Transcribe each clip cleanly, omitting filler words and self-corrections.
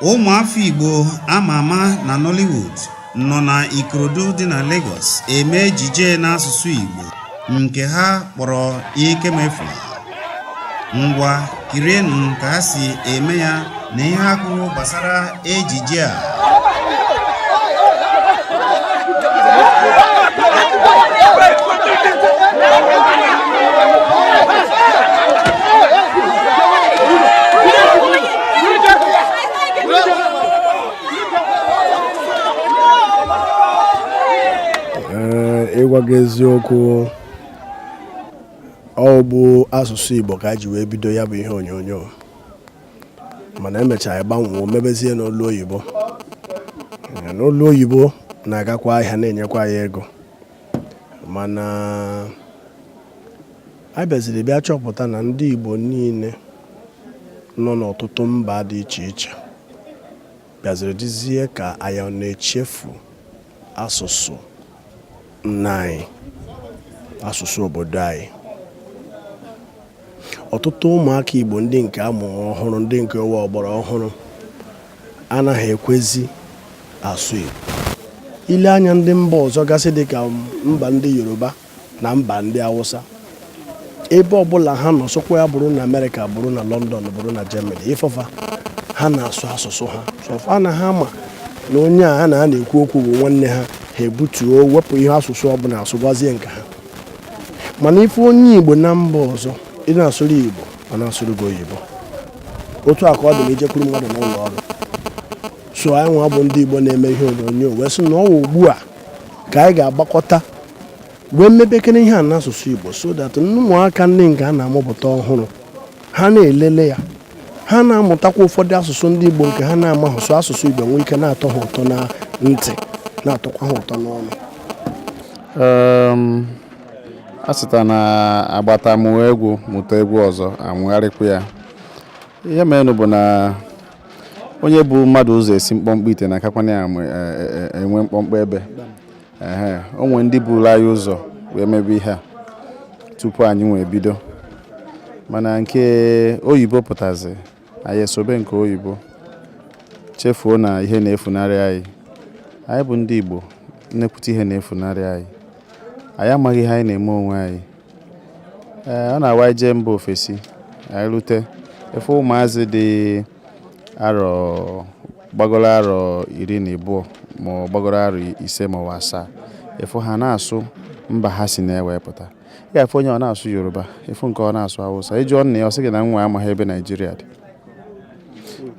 Ụmụafọ Igbo ama ama na Nollywood nọ na Ikorodu dị na Lagos eme ejije n'asụsụ Igbo nke ha kpọrọ Ikemefuna. Ngwa, kirienụ ka ha si eme ya na ihe ha kwuru gbasara ejije a. Ịgwa gị eziokwu, ọ bụ asụsụ Igbo ka a ji wee bido ya bụ ihe onyonyo, mana emechara gbanwee, mebezie n'olu oyibo. N'olu oyibo na-agakwa ahịa, na-enyekwa ya ego, mana a bịaziri bịa chọpụta na ndị Igbo niile nọ n'ọtụtụ mba dị iche iche bịaziri dịzie ka anyị na-echefu asụsụ nna anyị, asụsụ obodo anyị. Ọtụtụ ụmụaka Igbo ndị nke amụrụ ọhụrụ, ndị nke ụwa ọgbara ọhụrụ, anaghị ekwezi asụ Igbo. Ile anya ndị mba ọzọ gasị, dịka mba ndị Yoruba na mba ndị Awụsa, ebe ọbụla ha nọ, sọkwa ya bụrụ na Amerịka, bụrụ na London, bụrụ na Germany, ịfọfa ha na-asụ asụsụ ha. Sọfa na ha ma na onye a ha na ha na-ekwu okwu bụ nwanne ha, ha ebutuo, wepụ ihe asụsụ ọbụla, asụgwazie nke ha. Mana ife onye Igbo na mba ọzọ, ị na-asụrụ Igbo, ọ na-asụrụ gị oyibo. Otu a ka ọ dị ma ijekwuru mmadụ n'ụlọ ọrụ. So anyị nwa bụ ndị Igbo na-eme ihe onyonyo wee sị na ọnwa ugbu a ka anyị ga-agbakọta wee mebekere ihe a n'asụsụ Igbo, so that ụmụaka ndị nke a na-amụpụta ọhụrụ, ha na-elele ya, ha na-amụtakwa ụfọdụ asụsụ ndị Igbo nke ha na-amaghị. So asụsụ Igbo nwee ike na-atọ ha ụtọ na ntị, na-atọkwa ha ụtọ n'ọnụ. A sịta na agbata mụọ egwu, mụta egwu ọzọ, amụgharịkwa ya. Ihe merenụ bụ na onye bụ mmadụ ụzọ esi mkpọmkpọ ite na akakwana ya enwe mkpọmkpọ ebe. Ehe, o nwee ndị buru anyị ụzọ wee mebe ihe a tupu anyị nwee bido, mana nke oyibo pụtazi, anyị esobe nke oyibo, chefuo na ihe na-efunarị anyị. Anyị bụ ndị Igbo, nnekwute ihe na-efunarị anyị. Anyị amaghị ihe anyị na-eme onwe anyị. Ee, ọ na-awa anyị jee mba ofesi, anyị rute, efe ụmụazị dị arọ gbagoro arọ 12 ma ọ gbagoro arọ 5 ma ọ bụ 7, efu ha na-asụ mba ha si na-ewe pụta. Ị ga-afụ onye ọ na-asụ Yoruba, efu nke ọ na-asụ Hausa. Ịjụọ nna ya, ọ sị gị na nwa amaghị ebe Naijiria dị.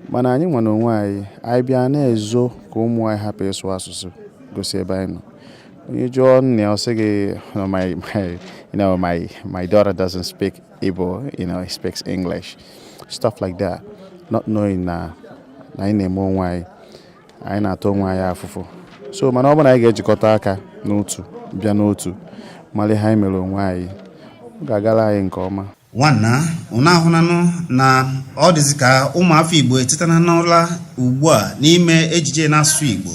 Mana anyị nwa na onwe anyị, anyị bịa na-ezo ka ụmụ anyị hapụ ịsụ asụsụ gosi ebe anyị nọ. Onye jụọ nna ya, ọ sị gị, "No, my my you know my my daughter doesn't speak Igbo, he speaks English," stuff like that, not knowing na anyị na-eme onwe anyị, anyị na-ata onwe anyị afụfụ. So mana ọ bụrụ na anyị ga-ejikọta aka n'otu, bịa n'otu, mara ihe anyị mere onwe anyị, ọ ga-agara anyị nke ọma. Nwanna, unu ahụnanụ na ọ dịzị ka ụmụafọ Igbo etetana n'ụla ugbu a n'ime ejije n'asụsụ Igbo.